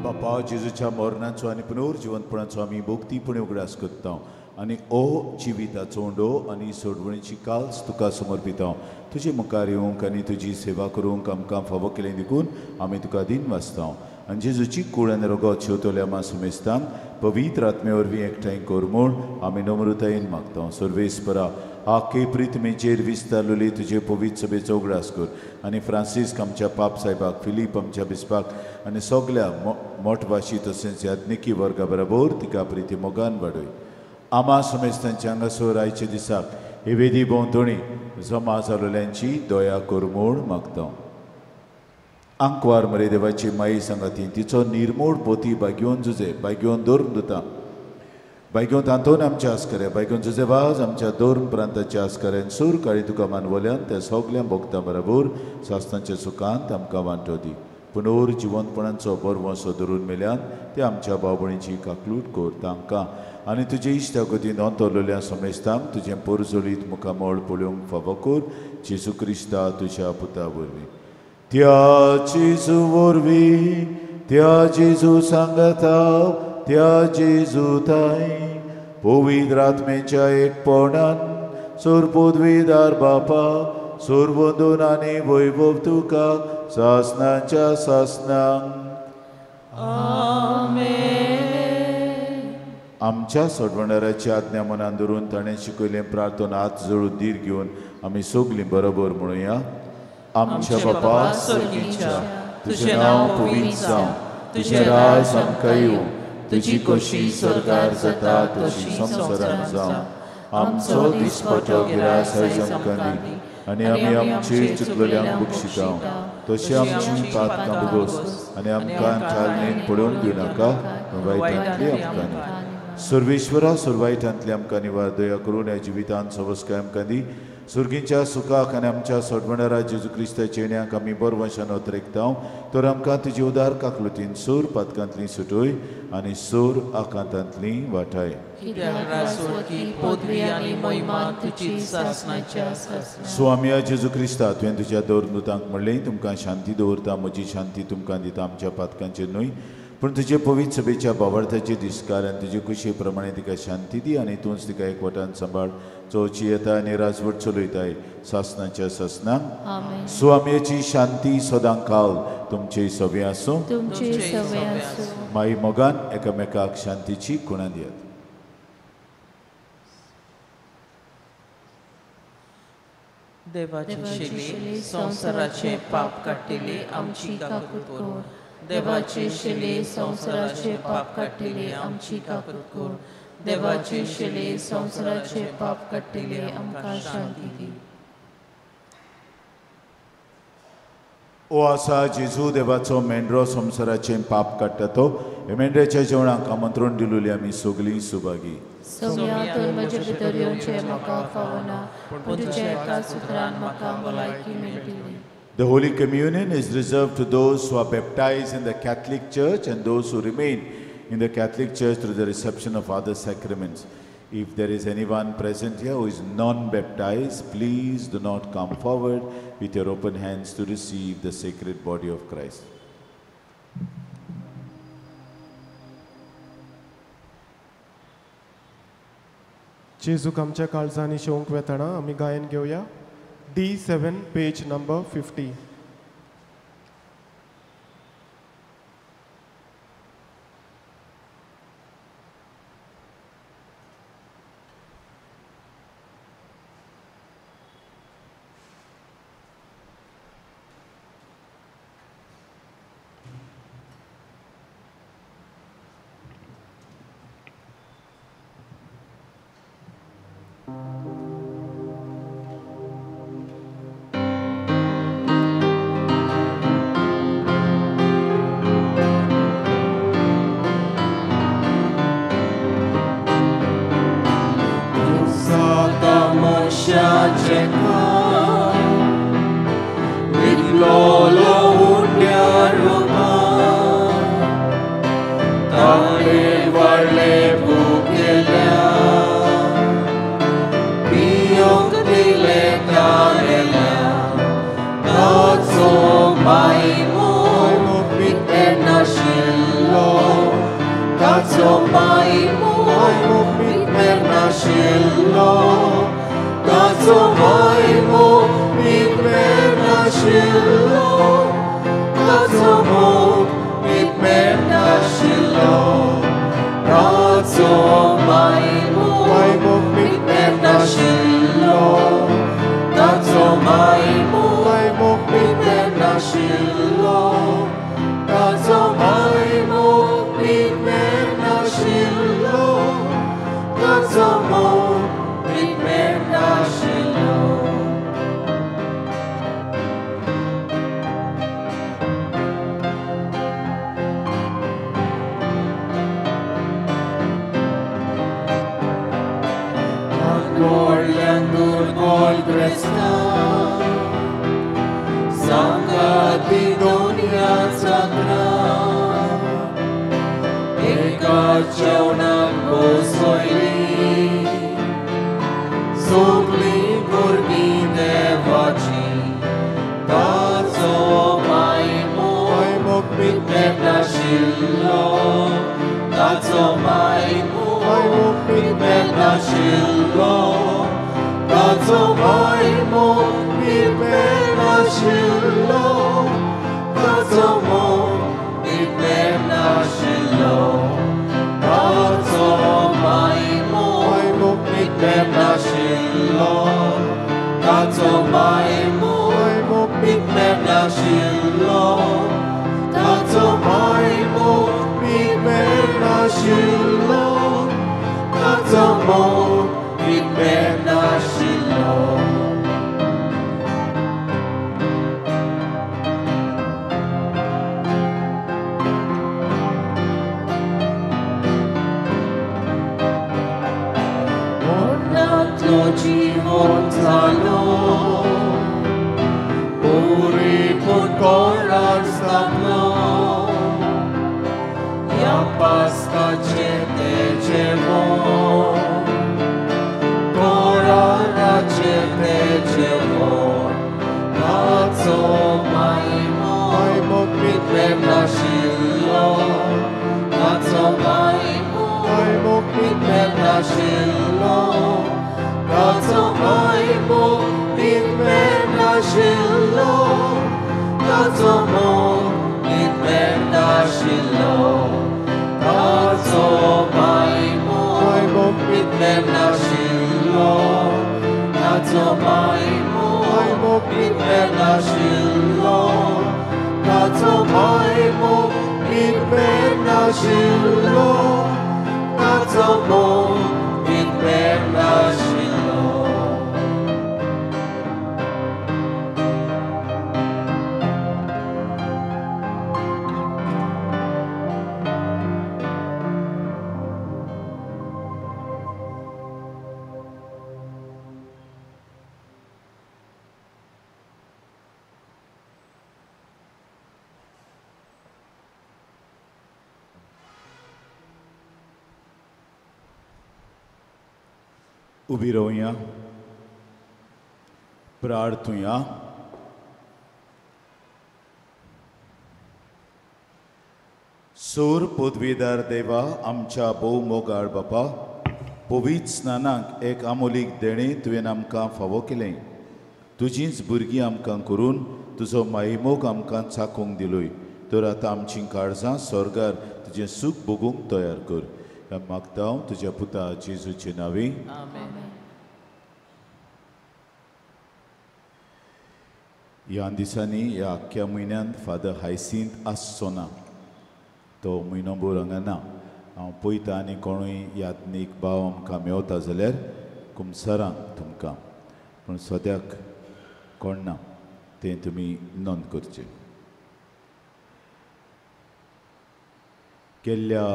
बापा जेजूच्या मरणाचो आनी पुनर्जिवंतपणाचो आमी भोक्तीपणे उगडास करता आनी ओ जिविताचो उंडो आनी सोडवणीची काल्स तुका समर्पिता. तुजे मुखार येवंक आनी तुजी सेवा करूंक आमकां फावो केलें देखून आमी तुका दिन वाचता. आनी जेजूची कूड आनी रगत शेवतल्या मा सुमेस्तांक पवित्र आत्मे वरवीं एकठांय कर म्हूण आमी नम्रतायेन मागता. सर्वेस्परा आखे प्रिथमेचेर विस्तारलेली तुजे पवित्र सभेचो उगडास कर आनी फ्रांसिस्क आमच्या पाप साहेबाक, फिलीप आमच्या बिस्पाक आनी सगल्या मोठभाशी तशेंच याज्ञिकी वर्गा बरोबर तिका प्रिती मोगान वाडय. आमा समेस्तांच्या हांगासर आयच्या दिसाक हे वेदी भोंवतणी जमा जालोल्यांची दया कर म्हूण मागता. आंकवार मरे देवाची माई सांगाती तिचो निर्मोड पोती बागयोवन जुजे बागयोवन धर्म दिता बायगोन आंतोन आमच्या आस्कऱ्या बायगोन जुजे वाज आमच्या दोन प्रांताच्या आस्कऱ्यान सूर काळी तुका मानवल्यान त्या सगल्या भोगता बरोबर सासनाच्या सुखांत आमकां वांटो दी. पुनोर जिवंतपणाचो बरवंसो धरून मेल्यान ते आमच्या भावभणीची काकलूट कर तांकां आनी तुजे इश्टागतीन अंतरलेल्या समेस्तांक तुजें पोरजोळीत मुखामळ पळोवंक फावो कर जेजू क्रिस्ता तुज्या पुता वरवीं. त्या जेजू वरवीं, त्या जेजू सांगता, त्या जेजू ताई पवित्र आत्मेच्या एकपणान सोरपोदवीदार बापा सोरवंदून आनी वैभव तुका सासनाच्या सासनांक. आमेन. आमच्या सोडवणाराची आज्ञा मनान धरून ताणें शिकयलें प्रार्थना हात जोडून धीर घेवन आमी सगलीं बरोबर म्हणुया. आमच्या बापा स्वर्गीच्या, तुजें नांव पवित्र जावं, तुजें राज आमकां येवं, तुजी खोशी स्वर्गार जाता तशी संवसारांत जावं. आमचो दिसपटो गिरास आयज आमकां दी आनी आमी आमचे चुकलेल्यांक बक्षिता तशी आमची पातकां भोगोस आनी आमकां चालणेन पडोवन दिवनाका वायटांतली आमकां न्ही. सर्वेश्वरा सुरवायटांतली आमकां निवार दया करून ह्या जिवितांत सवस्काय आमकां दी. सुर्गींच्या सुखाक आनी आमच्या सोडवणारा जेजू क्रिस्ताच्या येण्याक आमी बरवंशान अतरेकता तर आमकां तुजी उदार काकलुतीन सूर पातकांतली सुटय आनी सूर आकांतांतली वाटाय. स्वामिया जेजू क्रिस्ता, तुवें तुज्या दोन दुतांक म्हणलें तुमकां शांती दवरता, म्हजी शांती तुमकां दिता, आमच्या पातकांचेर न्हय पूण तुजे पवित्र सभेच्या भावार्थाचे दिसकार आनी तुजे खुशे प्रमाणे तिका शांती दी आनी तूंच तिका एकवटान सांबाळ चोवची येता आनी राजवट चलयताय सासनाच्या सासनाक. स्वामयेची शांती सदां काल तुमचे सवे आसूं. माई मोगान एकामेकाक शांतीची खुणा दियात. देवाची शिले संवसाराचे पाप काडटली आमची काकूट कर. देवाचे शिले संवसाराचे पाप काडटले आमची काकूट कर. देवाचे शिले संवसाराचे पाप काडटले आमकां शांती दी. ओ आसा जेजू देवाचो मेंढरो संवसाराचें पाप काडटा तो हे मेंढऱ्याच्या जेवणाक आमंत्रण दिलोली आमी सगलीं सुभागी. सोम्या तूं म्हजे भितर येवचें म्हाका फावना, पूण तुज्या एका सुत्रान म्हाका भलायकी मेळटली. The Holy Communion is reserved to those who are baptized in the Catholic Church and those who remain in the Catholic Church through the reception of other sacraments. If there is anyone present here who is non-baptized, please do not come forward with your open hands to receive the sacred body of Christ. जेजूक आमच्या काळजांनी शेवंक वेतना आमी गायन घेवया. D7 page number 50. चेका विकलोलो उंड्या रुपान ताणें वाडले भुकेल्या पियोंक दिलें तारेल्या ताचो मायमोग भितर नाशिल्लो ताचो मायमोग भितर नाशिल्लो ताचो मायमोग भितर नाशिल्लो ताचो मोग भितर नाशिल्लो ताचो मायमोग भितर नाशिल्लो ताचो मायमोग भितर नाशिल्लो ताचो मायमोग भितर नाशिल्लो ताचो मोग भितर नाशिल्लो. व्हडल्यान दुर्बल क्रिस्तांव सांगाती दोनया चाकरां एका जेवणाक बसयली सगळीं भुरगीं देवाची ताचो मायमोग भितर नाशिल्लो ताचो मायमोग भितर नाशिल्लो ताचो मायमोग भितर नाशिल्लो ताचो मोग भितर नाशिल्लो ताचो मायमोग भितर नाशिल्लो ताचो मायमोग भितर नाशिल्लो ताचो मायमोग भितर नाशिल्लो ताचो मोग भितर नाशिल्लो. मरणांतलो जिवन जालो पुरीपूर्ण कोरार स्थापलो ह्या पास्काचें तें जेवण कोराराचें तें जेवण ताचो मायमोग भितर नाशिल्लो ताचो मायमोग भितर नाशिल्लो ताचो मायमोग भितर नाशिल्लो ताचो मोग भितर नाशिल्लो ताचो मायमोग भितर नाशिल्लो ताचो मायमोग भितर नाशिल्लो ताचो मायमोग भितर नाशिल्लो ताचो मोग भितर नाशिल्लो. उबी रावया, प्रार्थुया. सूर पदवीदार देवा आमच्या भोवमोगाळ बापा, पवित्र स्नानाक एक आमोलीक देणें तुवें आमकां फावो केलें. तुजींच भुरगीं आमकां करून तुजो मायमोग आमकां चाकूंक दिलोय. तर आतां आमचीं काळजां स्वर्गार तुजें सूख भोगूंक तयार कर. मागता हांव तुज्या पुता जेजूचे नांवी. ह्या दिसांनी ह्या आख्ख्या म्हयन्यांत फादर हायसींत आसचो ना, तो म्हयनोभर हांगा ना. हांव पळयता आनी कोणूय याज्ञीक भाव आमकां मेवता जाल्यार कुमसारांक तुमकां, पूण सद्याक कोण ना, तें तुमी नोंद करचें. केल्ल्या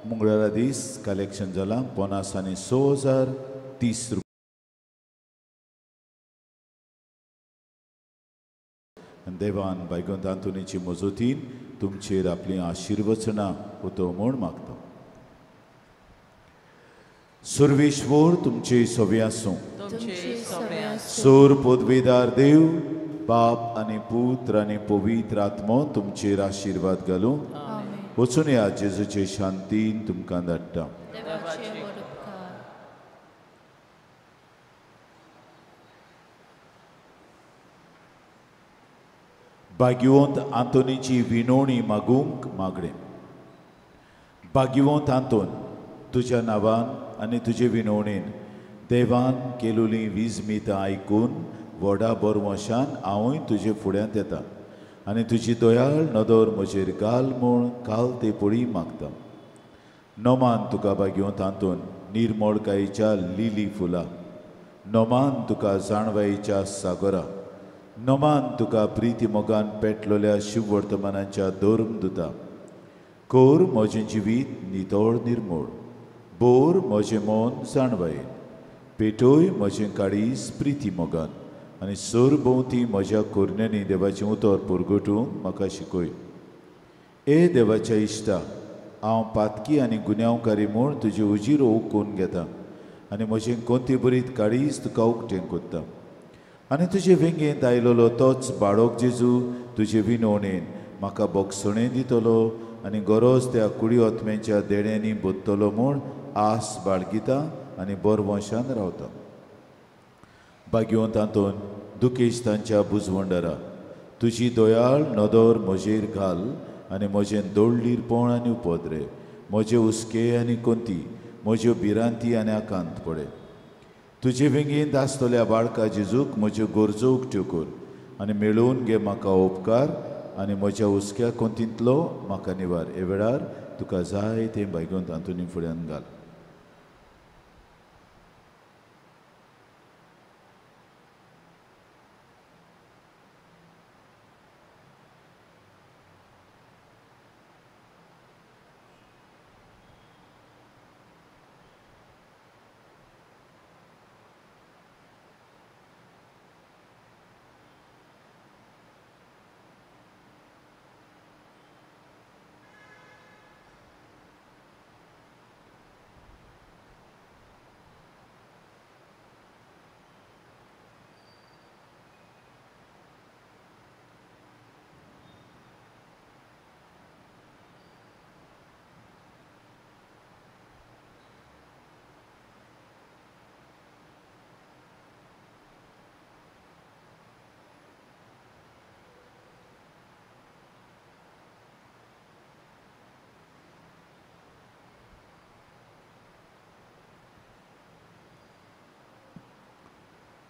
मंगळारा दीस कलेक्शन जालां 50 आनी 6,030 रुपया. आनी देवान बायगोंत आंतोनीची मजतीन तुमचेर आपलीं आशिर्वचनां उतो म्हूण मागता. सुर्वेश्वर तुमचे सवे आसूं. सोर पदवेदार देव बाप आनी पुत्र आनी पवित्र आत्मो तुमचेर आशिर्वाद घालूं. वचून या जेजूचे शांतीन तुमकां धाडटा. भाग्यवंत आंतोनीची विनवणी मागूंक मागणें. भाग्यवंत आंतोन, तुज्या नांवान आनी तुजे विनवणेन देवान केलोलीं विजमितां आयकून व्हडा बरवशान हांवूय तुजे फुड्यांत येता आनी तुजी दयाळ नदर म्हजेर घाल म्हूण काल ते पळी मागता. नमान तुका भाग्यवंत आंतोन निर्मळकायेच्या लिली फुलां, नमान तुका जाणवायेच्या सागरा, नमान तुका प्रिती मोगान पेटलोल्या शिववर्तमानाच्या धर्मदुता. कोर म्हजें जिवीत नितळ निर्मूळ, बोर म्हजें मन जाणवायेन, पेटोय म्हजें काळीज प्रिती मोगान आनी सरभोंवती म्हज्या कोरण्यांनी देवाचें उतर पुरगटूंक म्हाका शिकय. ए देवाच्या इश्टा, हांव पातकी आनी गुन्यांवकारी म्हूण तुजे उजीर ओकून घेता आनी म्हजें कोंती बरीत काळीज तुका उकतें कोत्ता. आनी तुजे वेंगेंत आयलोलो तोच बाळक जेजू तुजे विनवणेन म्हाका बोगसणें दितलो आनी गरज त्या कुडी ओतम्यांच्या देण्यांनी बोत्तलो म्हूण आस बाळगिता आनी बरवंशान रावता. भाग्यवंत आंतोन दुखेश तांच्या बुजवंडरा, तुजी दयाळ नदर म्हजेर घाल आनी म्हजें दोळलीरपण आनी उपद्रे, म्हजे हुस्के आनी कोंती, म्हज्यो भिरांती आनी आकांत पडे. तुजे वेंगेंत आसतल्या बाळका जेजूक म्हज्यो गरजो उक्त्यो कर आनी मेळोवन घे म्हाका उपकार आनी म्हज्या हुस्क्या कोंतींतलो म्हाका निवार. हे वेळार तुका जाय तें भाग्यवंत आंतोनी फुड्यान घाल.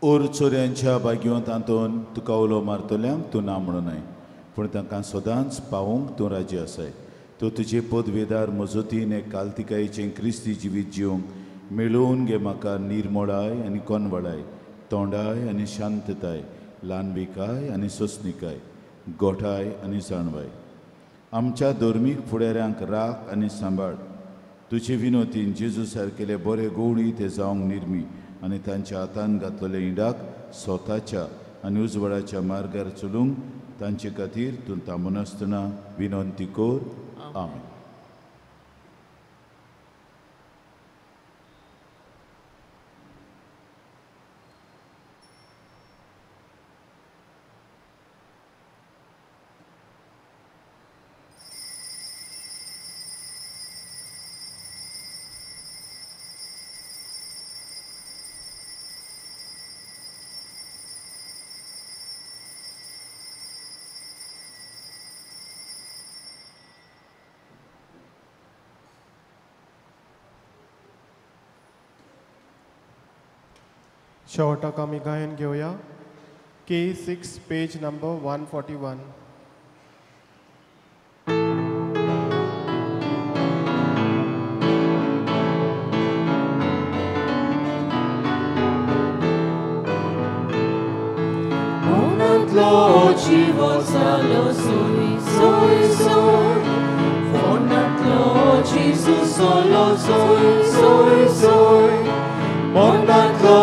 ओर चोरयांच्या भाग्यवंत आंतोन, तुका उलो मारतल्यांक तूं ना म्हणूनय, पूण तांकां सदांच पावोवंक तूं राजी आसाय. तूं तुजे पदवेदार मजतीन एक कालतिकायेचें क्रिस्ती जिवीत जिवंक मेळोवन घे म्हाका निर्मळाय आनी कोनवळाय, तोंडाय आनी शांतताय, ल्हानविकाय आनी सोंसणिकाय, गोठाय आनी जाणवाय. आमच्या धर्मीक फुडाऱ्यांक राख आनी सांबाळ. तुजे विनोतीन जेजू सारकेले बरे गोवणी ते जावंक निर्मी आनी तांच्या हातान घातलेल्या इंडाक स्वताच्या आनी उजवाडाच्या मार्गार चलूंक तांचे खातीर तूं थांबनासतना विनंती कर. आमेन. शेवटाक आमी गायन घेवया K6 page number 141. मोनांतलो जिवो जालो सोय सोय सोय, फोंडांतलो जेजू सोलो सोय सोय सोय, मोनांतलो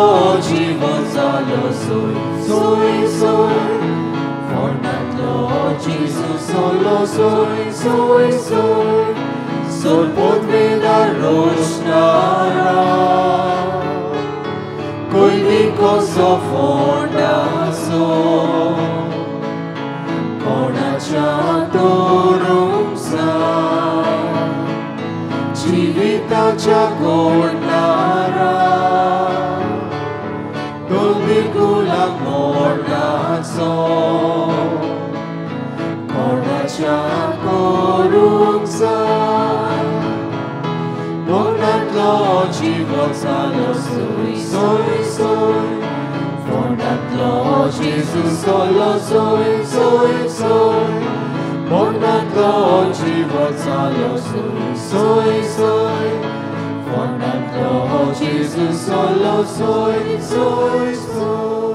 जिवो जालो सोय सोय सोय, फोंडांतलो सोय सोय सोय सोल पोतवेदार रोशनारा कोयली कसो फोंडाचो कोणाच्या दवरूंक जाय जिविताच्या गोडणारा तो बिगुलाक मोडणाचो कोणाच्या करूंक जाय मोगणांतलो जीव जालो सोय सोय सोय फोंडांतलो जेजू सोलो सोय सोय सोय मोगणांतलो जीव जालो सोय सोय सोय फोंडांतलो जेजू सोलो सोय सोय सोय.